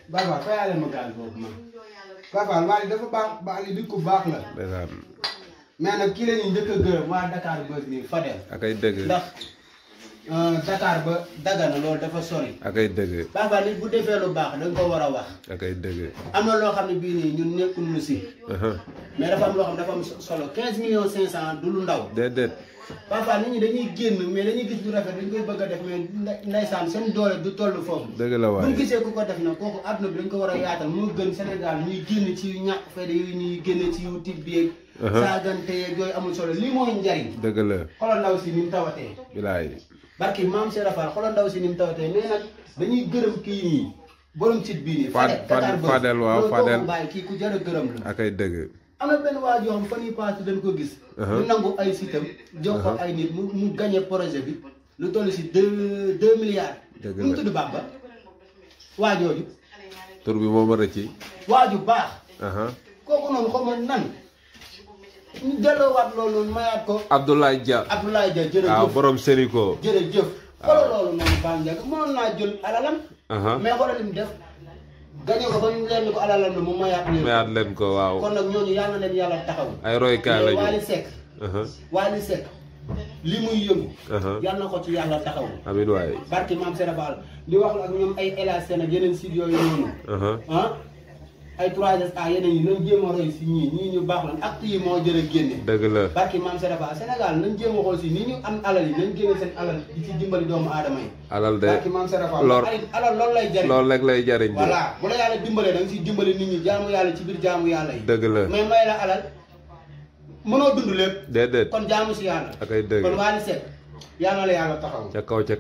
Baye Fall fayaale ma gaal boobu man Baye Fall Wally dafa baax Wally nit ku baax la. mais nag kii la ñuy njëkk a gërëm waa Dakar Buzz nii Fadel. akay dëgg ndax Dakar ba Dagana loolu dafa sori. akay dëgg. Baye Fall nit bu defee lu baax da nga ko war a wax. akay dëgg. am na loo xam ne bii nii ñun nekkul lu si. mais dafa am loo xam ne dafa am solo 15 millions 500 du lu ndaw. déedéet. Baye Fall nit ñi dañuy génn mais dañuy gis lu rafet dañ koy bëgg a def mais ndeysaan seen doole du toll foofu. dëgg la waay bu ñu gisee ku ko def nag kooku àdduna bi dañ ko war a yaatal moo gën Sénégal ñuy génn ci yu ñàkk fayda yu ñuy génn ci YouTube bi yeeg. saagante yeeg yooyu amul solo lii mooy njariñ. dëgg la. xoolal ndaw si ni mu tawatee. bilaay. barki maam Cheikh Fall xoolal ndaw si ni mu tawatee mais nag dañuy gërëm kii nii borom site bii nii. Fadel waaw Fadel bàyyi kii ku jar a gërëm la. akay dëgg. am na benn waa joo xam fan yii paase dañ ko gis. mu nangu ay sitam jox ko ay nit mu gagné projet bi lu toll si 2 milliards. dëgg la mu tudd Bamba waa jooju. tur bi moo ma rëcc. waaju baax. kooku noonu xaw ma nan. ñu delloowaat loolu noonu mayaat ko. Abdoulaye Dia. Abdoulaye Dia jërëjëf waaw borom Sénico. jërëjëf. xoolal loolu noonu Ba Ndiaye mënoon naa jël alalam. mais xoolal li mu def. gañe ko ba ñu leen ko alalam la mu mayaat leen ko waaw. kon nag ñooñu yàlla na leen yàlla taxaw. ay roykaay lañu Wally Seck li muy yëngu. yàlla na ko ci yàlla taxaw. amiin waay. barki maam Serap Fall di wax ak ñoom ay LHC ak yeneen sites yooyu noonu. ay 3SA yeneen yi nañ jéem a roy si ñii ñu baax lan acte yi moo jër a génne. dëgg la barki maam Serap Fall Sénégal nañ jéem a xool si ni ñu am alal yi nañ génne seen alal di ci dimbali doomu aadama yi. alal de barki maam Serap Fall alal loolu lay jariñ. loolu rek lay jariñ. voilà bu la yàlla dimbalee da nga siy dimbali nit ñi jaamu yàlla ci biir jaamu yàlla yi. dëgg la mais may la alal mënoo dund lépp. déedéet kon jaamu si yàlla. akay dëgg kon Wally Seck yàlla na la yàlla taxaw. ca kaw ca